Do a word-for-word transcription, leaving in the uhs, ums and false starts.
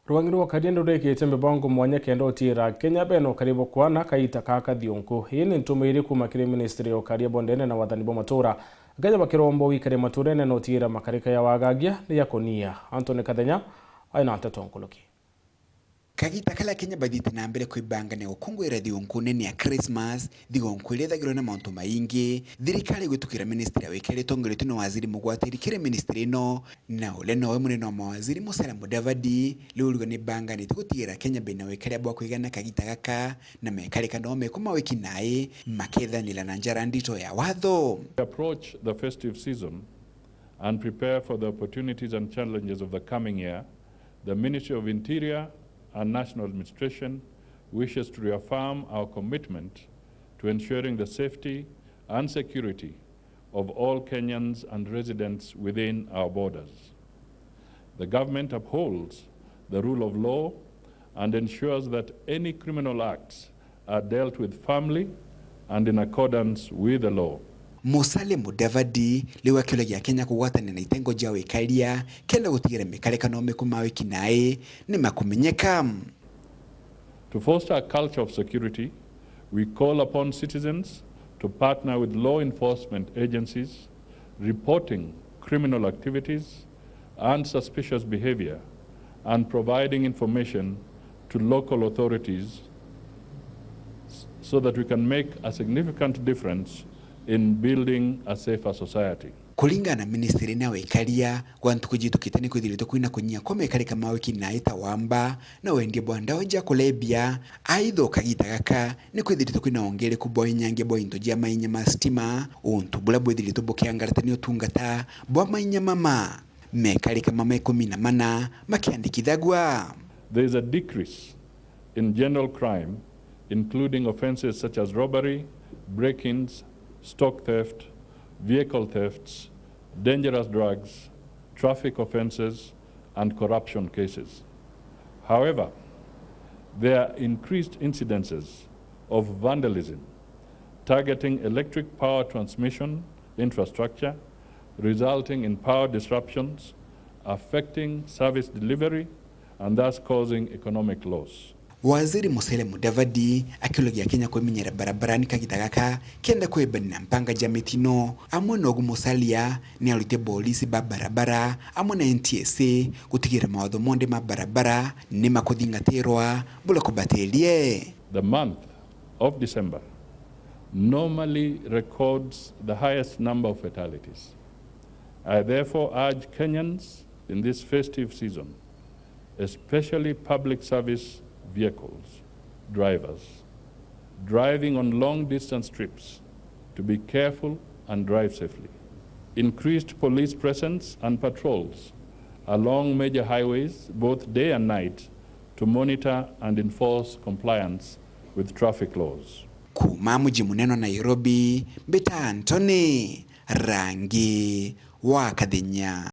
Rwangi rwa ukaria ni rurikite mibango mwanya kenda utiira Kenya bena ukari bukwana kaita ka kathionku. Ii ni ntumo iri kuuma kiri ministry ya ukaria bwa ndene na wathani bwa matura. Akenya bakiromba gwikaria maturene na utiira makarika ya wagagia ni ya kunia. Anthony Kathenya aina nteto nkuruki. Kagita karia Kenya bathiite na mbere kwibangania gukunguira thionku nene ya Christmas, thionku iria ithagirwa na mauntu maingi, thirikari gwitukira ministry ya wikari itongeretue ni waziri mugwatiri kiri ministry ino, na uria nowe munene wa mawaziri Musalia Mudavadi, riu riuga ni banganite gutigira Kenya bena wikaria bwa kwigana kagita gaka, na mekarika no mekuma wiki nai makethanira na njara ndito ya watho. We approach the festive season and prepare for the opportunities and challenges of the coming year, the Ministry of Interior and National Administration wishes to reaffirm our commitment to ensuring the safety and security of all Kenyans and residents within our borders. The government upholds the rule of law and ensures that any criminal acts are dealt with firmly and in accordance with the law. Musalia Mudavadi riu akiuragia Kenya kugwatania na itengo ja wikaria kenda gutigira mikarika no mekuma wiki nai ni makumenyeka. To foster a culture of security, we call upon citizens to partner with law enforcement agencies reporting criminal activities and suspicious behavior and providing information to local authorities s-, so that we can make a significant difference in building a safer society. Kuringana na ministry na wikaria, gwa ntuku jitukite ni kwithiritwe kwina kunyia kwa mekarika ma wiki nai ta wamba na wendia bwa ndawa ja kurebia. Aitha kagita gaka ni kwithiritwe kwina wongereku bwa inyangia bwa into ja mainya ma stima, untu buria bwithiritwe bukiangaratania utungata bwa mainya mama. Mekarika mama ikumi na mana makiandikithagua. There is a decrease in general crime, including offences such as robbery, break-ins, stock theft, vehicle thefts, dangerous drugs, traffic offences, and corruption cases. However, there are increased incidences of vandalism, targeting electric power transmission infrastructure, resulting in power disruptions, affecting service delivery, and thus causing economic loss. Waziri Musalia Mudavadi akiuragia Kenya kwimenyera barabarani kagita gaka kenda kwibania na mpanga ja mitino. Amwe nogu Musalia ni aruti a borisi ba barabara amwe na N T S A gutigira mawatho monthe ma barabara ni makuthingatirwa buria kubatirie. The month of December normally records the highest number of fatalities. I therefore urge Kenyans in this festive season, especially public service vehicles drivers driving on long distance trips, to be careful and drive safely. Increased police presence and patrols along major highways, both day and night, to monitor and enforce compliance with traffic laws. Kuuma muji munene wa Nairobi, mbita Anthony Rangi wa Kathenya.